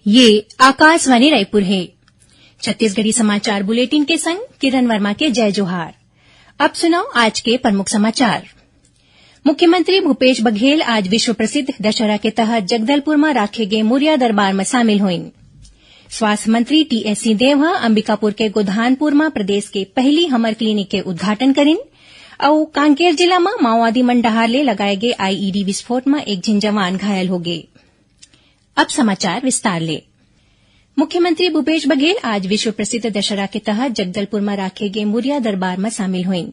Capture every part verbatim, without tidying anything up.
ये आकाशवाणी रायपुर हे। छत्तीसगढ़ी समाचार बुलेटिन के संग किरण वर्मा के जय जोहार। अब सुनव आज के प्रमुख समाचार। मुख्यमंत्री भूपेश बघेल आज विश्व प्रसिद्ध दशहरा के तहत जगदलपुर म राखे गे मुरिया दरबार म शामिल होइन। स्वास्थ्य मंत्री टीएस सिंहदेव ह अंबिकापुर के गोधानपुर म प्रदेश के पहली हमर क्लिनिक के उद्घाटन करिन। अउ कांकेर जिला म माओवादी मन डहार ले लगाए गे आईईडी विस्फोट म एक झिन जवान घायल होगे। अब समाचार विस्तार ले। मुख्यमंत्री भूपेश बघेल आज विश्व प्रसिद्ध दशहरा के तहत जगदलपुर म राखे गे मुरिया दरबार म शामिल होइन।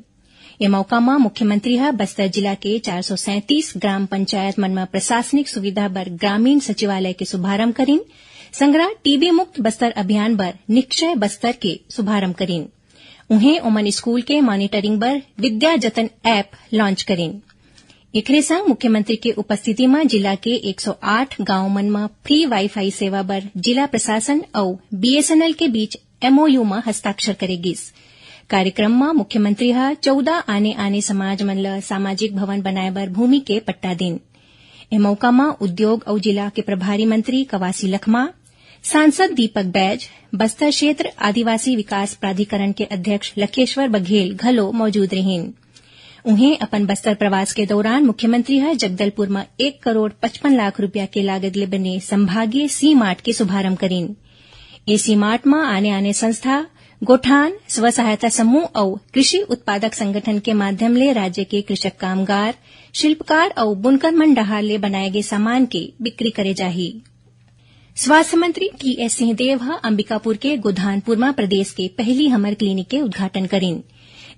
ए मौका म मुख्यमंत्री ह बस्तर जिला के चार सौ सैंतीस ग्राम पंचायत मन म प्रशासनिक सुविधा बर ग्रामीण सचिवालय के शुभारंभ करिन। संगरा टीबी मुक्त बस्तर अभियान बर निक्षय बस्तर के शुभारंभ करिन। उहें ओमन स्कूल के मॉनिटरिंग बर विद्या जतन ऐप लॉन्च करिन। एकरे संग मुख्यमंत्री के उपस्थिति म जिला के एक सौ आठ गांव मन म फ्री वाईफाई सेवा बर जिला प्रशासन अउ बीएसएनएल के बीच एमओयू म हस्ताक्षर करे गिस। कार्यक्रम म मुख्यमंत्री ह चौदह आने-आने समाज मन ल सामाजिक भवन बनाए बर भूमि के पट्टा दिन। ए मौका म उद्योग अउ जिला के प्रभारी मंत्री कवासी लखमा, सांसद दीपक बैज, बस्तर क्षेत्र आदिवासी विकास प्राधिकरण के अध्यक्ष लखेश्वर बघेल घलो मौजूद रहिन। उहें, अपन बस्तर प्रवास के दौरान मुख्यमंत्री ह जगदलपुर म एक करोड़ पचपन लाख रुपया के लागत ले बने संभागीय सी मार्ट के शुभारंभ करिन। ए सी मार्ट म आने-आने संस्था, गोठान, स्व सहायता समूह अउ कृषि उत्पादक संगठन के माध्यम ले राज्य के कृषक कामगार, शिल्पकार अउ बुनकर मन डहार ले बनाए गे सामान के बिक्री करे जाही। स्वास्थ्य मंत्री टीएस सिंहदेव ह अंबिकापुर के गोधानपुर म प्रदेश के पहली हमर क्लिनिक के उद्घाटन करिन।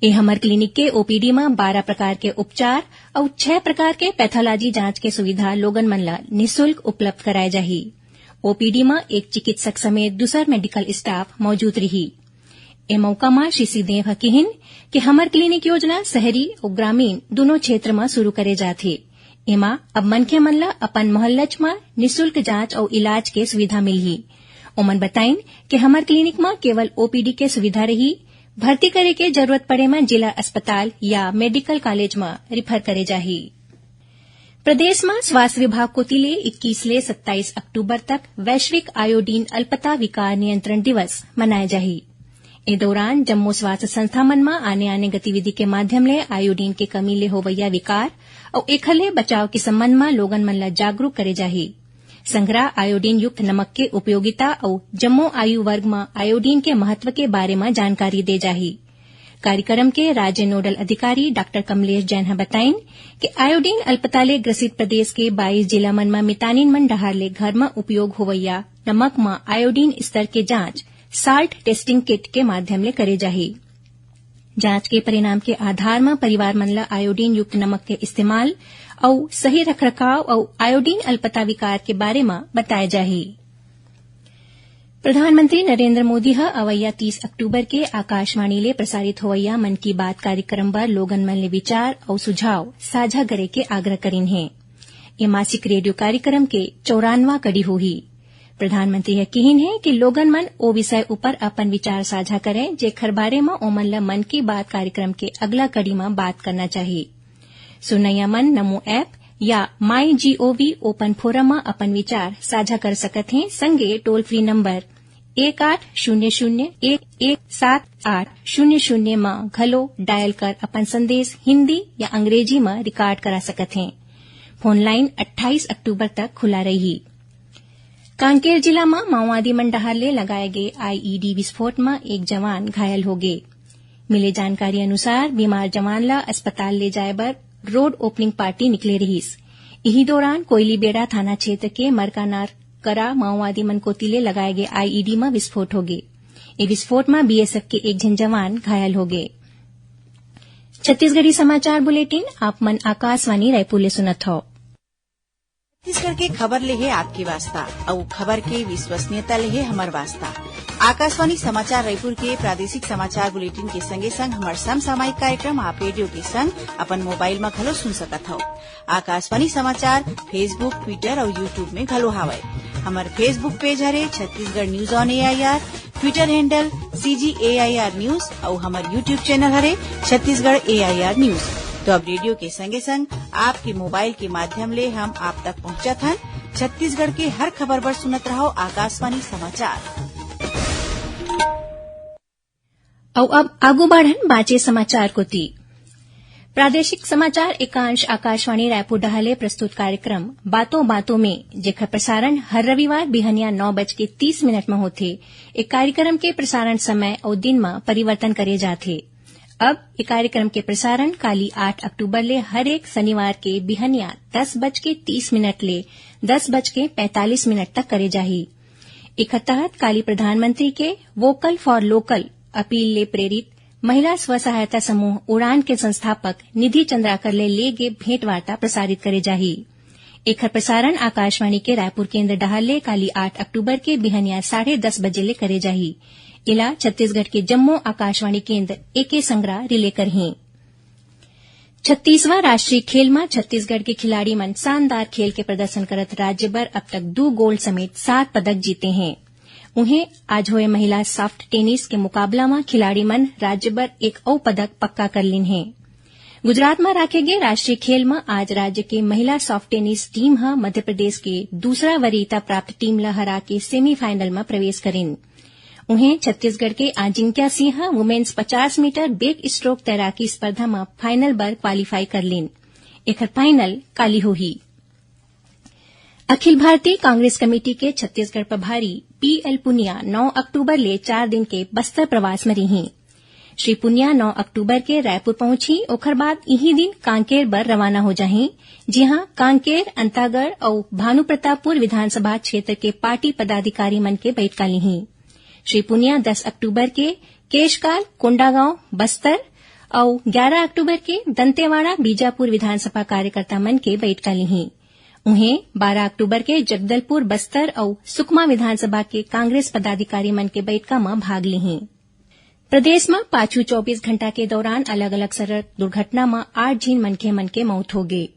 ए हमर क्लिनिक के ओपीडी म बारह प्रकार के उपचार अउ छह प्रकार के पैथोलॉजी जांच के सुविधा लोगन मन ल निशुल्क उपलब्ध कराए जाही। ओपीडी म एक चिकित्सक समेत दूसर मेडिकल स्टाफ मौजूद रही। ए मौका म श्री सिंहदेव ह किहिन कि हमर क्लिनिक योजना शहरी अउ ग्रामीण दूनों क्षेत्र म शुरू करे जात हे। एमा अब मनखे मन ल अपन मोहल्लच म निशुल्क जांच अउ इलाज के सुविधा मिलही। ओमन बताइन कि हमर क्लिनिक म केवल ओपीडी के सुविधा रही, भर्ती करे के जरूरत पड़े म जिला अस्पताल या मेडिकल कॉलेज म रिफर करे जाही। प्रदेश म स्वास्थ्य विभाग कोति ले इक्कीस ले सत्ताईस अक्टूबर तक वैश्विक आयोडीन अल्पता विकार नियंत्रण दिवस मनाए जाही। ए दौरान जम्मो स्वास्थ्य संस्था मन म आने-आने गतिविधि के माध्यम ले आयोडीन के कमी ले होवइया विकार अउ एखर ले बचाव के संबंध म लोगन मन ल जागरूक करे जाही। संघरा आयोडीन युक्त नमक के उपयोगिता अउ जम्मो आयु वर्ग म आयोडीन के महत्व के बारे म जानकारी दे जाही। कार्यक्रम के राज्य नोडल अधिकारी डॉक्टर कमलेश जैन ह बताइन कि आयोडीन अल्पता ले ग्रसित प्रदेश के बाईस जिला मन म मितानिन मन डहार ले घर म उपयोग होवइया नमक म आयोडीन स्तर के जांच साल्ट टेस्टिंग किट के माध्यम ले करे जाही। जांच के परिणाम के आधार म परिवार मन ल आयोडीन युक्त नमक के इस्तेमाल अउ सही रखरखाव अउ आयोडीन अल्पता विकार के बारे म बताए जाही। प्रधानमंत्री नरेंद्र मोदी ह अवइया तीस अक्टूबर के आकाशवाणी ले प्रसारित होवइया मन की बात कार्यक्रम बर लोगन मन ले विचार अउ सुझाव साझा करे के आग्रह करिन हे। ए मासिक रेडियो कार्यक्रम के चौरानवां कड़ी होही। प्रधानमंत्री ह किहिन हे कि लोगन मन ओ विषय उपर अपन विचार साझा करें, जेखर बारे म ओमन ल मन की बात कार्यक्रम के अगला कड़ी म बात करना चाही। सुनइया मन नमो ऐप या माई जीओवी ओपन फोरम म अपन विचार साझा कर सकत हें। संगे टोल फ्री नंबर एक आठ शून्य शून्य एक एक सात आठ शून्य शून्य म घलो डायल कर अपन संदेश हिंदी या अंग्रेजी म रिकॉर्ड करा सकत हें। फोन लाइन अट्ठाईस अक्टूबर तक खुला रही। कांकेर जिला म माओवादी मन डहार ले लगाए गे आईईडी विस्फोट म एक जवान घायल होगे। मिले जानकारी अनुसार, बीमार जवान ल अस्पताल ले जाए बर रोड ओपनिंग पार्टी निकले रिहिस। इही दौरान कोयलीबेड़ा थाना क्षेत्र के मरकानार करा माओवादी मन कोति ले लगाए गे आईईडी म विस्फोट होगे। ए विस्फोट म बीएसएफ के एक झन जवान घायल होगे। छत्तीसगढ़ी समाचार बुलेटिन आप मन आकाशवाणी रायपुर ले सुनत हव। छत्तीसगढ़ के खबर ले हे आपके वास्ता, अउ खबर के विश्वसनीयता ले हे हमर वास्ता। आकाशवाणी समाचार रायपुर के प्रादेशिक समाचार बुलेटिन के संगे संग हमर समसामयिक कार्यक्रम आप रेडियो के संग अपन मोबाइल म घलो सुन सकत हव। आकाशवाणी समाचार Facebook, Twitter अउ YouTube में घलो हावय। हमर Facebook पेज हरे Chhattisgarh news on AIR, Twitter handle CG AIR news अउ हमर YouTube चैनल हरे छत्तीसगढ़ एआईआर न्यूज। तो अब रेडियो के संगे संग आपके मोबाइल के माध्यम ले हम आप तक पहुंचत हन। छत्तीसगढ़ के हर खबर बर सुनत रहव आकाशवाणी समाचार। अउ अब आगू बढ़न बांचे समाचार कोति। प्रादेशिक समाचार एकांश आकाशवाणी रायपुर डहार ले प्रस्तुत कार्यक्रम बातों बातों में, जेकर प्रसारण हर रविवार बिहनिया नौ बज के तीस मिनट म होथे। ए कार्यक्रम के प्रसारण समय अउ दिन म परिवर्तन करे जाथे। अब ए कार्यक्रम के प्रसारण काली आठ अक्टूबर ले हर एक शनिवार के बिहनिया दस बज के तीस मिनट ले दस बज के पैंतालीस मिनट तक करे जाही। एखर तहत काली प्रधानमंत्री के वोकल फॉर लोकल अपील ले प्रेरित महिला स्व सहायता समूह उड़ान के संस्थापक निधि चंद्राकर ले ले गे भेंटवार्ता प्रसारित करे जाही। एखर प्रसारण आकाशवाणी के रायपुर केंद्र डहार ले काली आठ अक्टूबर के बिहनिया साढ़े दस बजे ले करे जाही। एला छत्तीसगढ़ के जम्मो आकाशवाणी केंद्र एके संघरा रिले करहीं। छत्तीसवां राष्ट्रीय खेल म छत्तीसगढ़ के खिलाड़ी मन शानदार खेल के प्रदर्शन करत राज्य बर अब तक दू गोल्ड समेत सात पदक जीते हें। उहें, आज होए महिला सॉफ्ट टेनिस के मुकाबला म खिलाड़ी मन राज्य बर एक अउ पदक पक्का कर लीन हें। गुजरात म राखे गे राष्ट्रीय खेल म आज राज्य के महिला सॉफ्ट टेनिस टीम ह मध्य प्रदेश के दूसरा वरीयता प्राप्त टीम ल हरा के सेमीफाइनल म प्रवेश करिन। उहें, छत्तीसगढ़ के आजिंक्या सिंह ह वुमेन्स पचास मीटर ब्रेक स्ट्रोक तैराकी स्पर्धा म फाइनल बर क्वालीफाई कर लीन। एखर फाइनल काली होही। अखिल भारतीय कांग्रेस कमेटी के छत्तीसगढ़ प्रभारी पीएल पुनिया नौ अक्टूबर ले चार दिन के बस्तर प्रवास म रही। श्री पुनिया नौ अक्टूबर के रायपुर पहुंची, ओखर बाद इही दिन कांकेर बर रवाना हो जाही, जिहां कांकेर, अंतागढ़ अउ भानुप्रतापपुर विधानसभा क्षेत्र के पार्टी पदाधिकारी मन के बैठका लिही। श्री पुनिया दस अक्टूबर के केशकाल, कोंडागांव, बस्तर अउ ग्यारह अक्टूबर के दंतेवाड़ा, बीजापुर विधानसभा कार्यकर्ता मन के बैठका लिही। उहें, बारह अक्टूबर के जगदलपुर, बस्तर अउ सुकमा विधानसभा के कांग्रेस पदाधिकारी मन के बैठका म भाग लिही। प्रदेश म पाछू चौबीस घंटा के दौरान अलग-अलग सड़क दुर्घटना म आठ झिन मनखे मन के मौत होगे।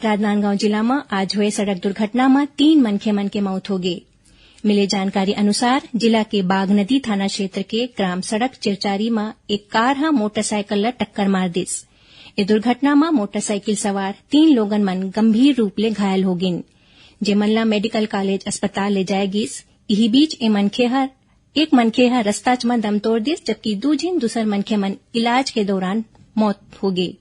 राजनांदगांव जिला म आज होए सड़क दुर्घटना म तीन मनखे मन के मौत होगे। मिले जानकारी अनुसार, जिला के बागनदी थाना क्षेत्र के ग्राम सड़क चिरचारी म एक कार ह मोटरसाइकिल ल टक्कर मार दिस। ए दुर्घटना म मोटरसाइकिल सवार तीन लोगन मन गंभीर रूप ले घायल हो गिन, जेमन ल मेडिकल कॉलेज अस्पताल ले जाए गिस। इही बीच ए मनखे ह एक मनखे ह रस्ताच म दम तोड़ दिस, जबकि दू झिन दूसर मनखे मन इलाज के दौरान मौत होगे।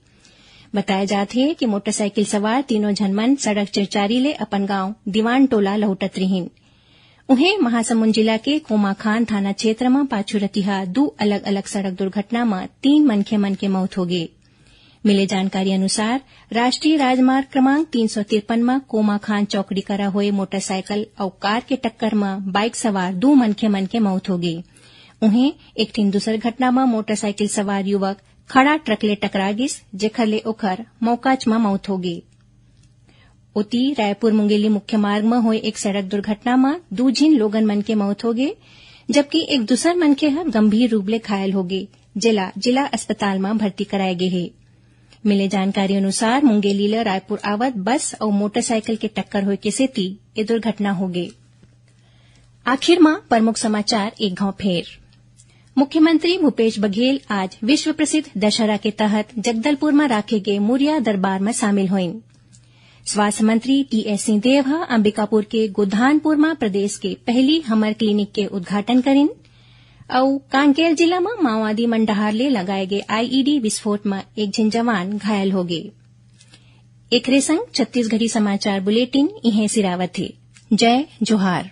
बताया जात हे कि मोटरसाइकिल सवार तीनों झन मन सड़क चिरचारी ले अपन गांव दीवान टोला लहुटत रिहिन। उहें, महासमुंद जिला के कोमाखान थाना क्षेत्र म पाछू रतिहा दू अलग-अलग सड़क दुर्घटना म तीन मनखे मन के मौत होगे। मिले जानकारी अनुसार, राष्ट्रीय राजमार्ग क्रमांक तीन सौ तिरपन म कोमाखान चौकड़ी करा होए मोटरसाइकिल अउ कार के टक्कर म बाइक सवार दू मनखे मन के मौत होगे। उहें, एक ठिन दूसर घटना म मोटरसाइकिल सवार युवक खड़ा ट्रक ले टकरा गिस, जेखर ले ओखर मौकाच म मौत होगे। ओती, रायपुर मुंगेली मुख्य मार्ग म होए एक सड़क दुर्घटना म दू झिन लोगन मन के मौत होगे, जबकि एक दूसर मनखे ह गंभीर रूप ले घायल होगे, जेला जिला अस्पताल म भर्ती कराए गे हे। मिले जानकारी अनुसार, मुंगेली ल रायपुर आवत बस अउ मोटरसाइकिल के टक्कर होए के सेती ए दुर्घटना होगे। आखिर म प्रमुख समाचार एक घांव फेर। मुख्यमंत्री भूपेश बघेल आज विश्व प्रसिद्ध दशहरा के तहत जगदलपुर म राखे गे मुरिया दरबार म शामिल होइन। स्वास्थ्य मंत्री टीएस सिंहदेव ह अंबिकापुर के गुधानपुर म प्रदेश के पहली हमर क्लिनिक के उद्घाटन करिन। अउ कांकेर जिला म माओवादी मन डहार ले लगाए गे आईईडी विस्फोट म एक झिन जवान घायल होगे। एखरे संग छत्तीसगढ़ी समाचार बुलेटिन इहें सिरावत हे। जय जोहार।